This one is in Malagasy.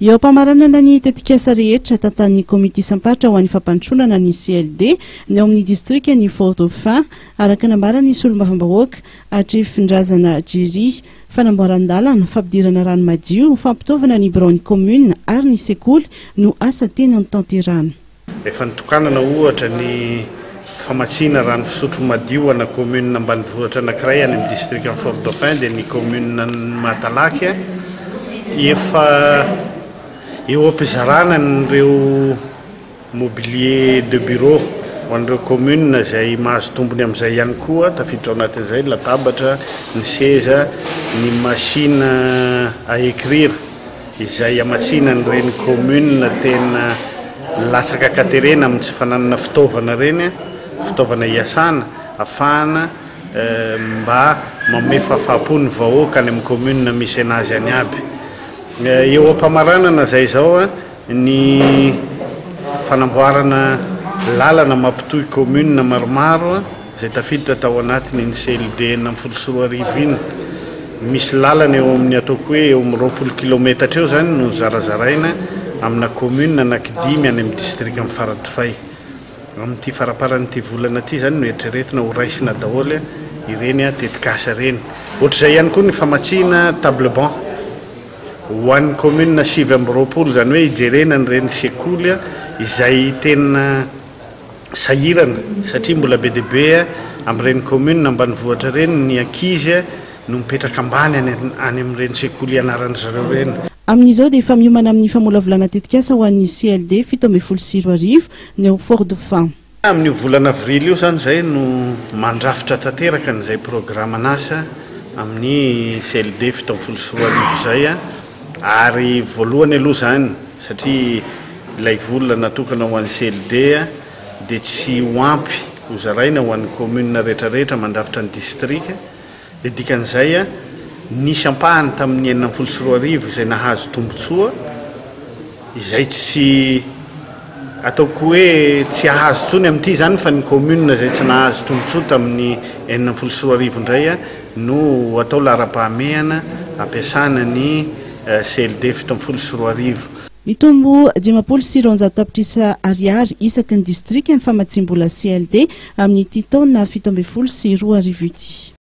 Eo am-pamaranana ny tetikasa rehetra tantanin'ny Komity isam-paritra ho an'ny fampandrosoana na ny CLD ny ao amin'ny distrikan'i Fort Dauphin, araka ny nambaran'ny solombavambahoaka Hatrefindrazana Jerry. Fanamboaran-dalana, fampidirana rano madio, fampitaovana ny biraon'ny kaominina ary ny sekoly no asa tena notanterahana. Efa nitokanana ohatra ny famatsiana rano fisotro madio ana commune ambanivohitra anankiray any amin'ny distrikan'i Fort Dauphin dia ny commune an'i Mahatalaky. Efa eo am-pizarana an'ireo mobilier de bureau ho an'ireo commune izay mahazo tombony amin'izay ihany koa, tafiditra ao anatin'izay ny latabatra, ny seza, ny machine à écrire. Izay hamatsiana an'ireny commune tena latsaka an-katerena amin'ny tsy fananana fitaovana ireny, fitaovana hiasana, afahana mba manome fahafaham-po ny vahoaka any amin'ny commune misy an'azy any aby. Eo am-pamaranana izay izao ny fanamboarana lalana mampitohy commune maromaro, izay tafiditra tao anatin'iny CLD 2016 iny. Misy lalana eo amin'ny ataoko hoe eo amin'ny 20 kilaometatra eo izany no nozarazaraina amina commune anankidimy any amin'ny distrikan'i Faradofay. Amin'ity faramparan'ity volana ity izany no eritreretina ho raisina daholo ireny tetikasa ireny. Ohatr'izay ihany koa ny famatsiana table banc ho an'ny commune 29, izany hoe hijerena an'ireny sekoly izay tena sahirana satria mbola be dia be amin'ireny commune ambanivohitra ireny ny ankizy no mipetraka ambany any any amin'ireny sekoly ianaran-dry zareo ireny. Amin'izao dia efa miomana amin'ny famolavolana tetikasa ho an'ny CLD 2017 ny ao Fort Dauphin. Amin'io volana avrily io izany izay no mandrafitra tanteraka an'izay programan'asa amin'ny CLD 2017 izay ary voalohany aloha izany satria Ilay vola natokana ho an'ny CLD dia tsy ho ampy ho zaraina ho an'ny commune rehetra rehetra mandrafitra ny distrika, dia dikan'izay nisy ampahany tamin'ny 2016 izay nahazo tombotsoa izay tsy ataoko hoe tsy hahazo intsony amin'ity izany fa ny commune izay tsy nahazo tombotsoa tamin'ny 2016 indray no ho atao laharam-pahamehana ampiasana ny CLD 2017. Mitombo 250 tapitrisa ariary isaky ny distrika ny famatsiam-bola CLD amin'ity taona 2017 ity.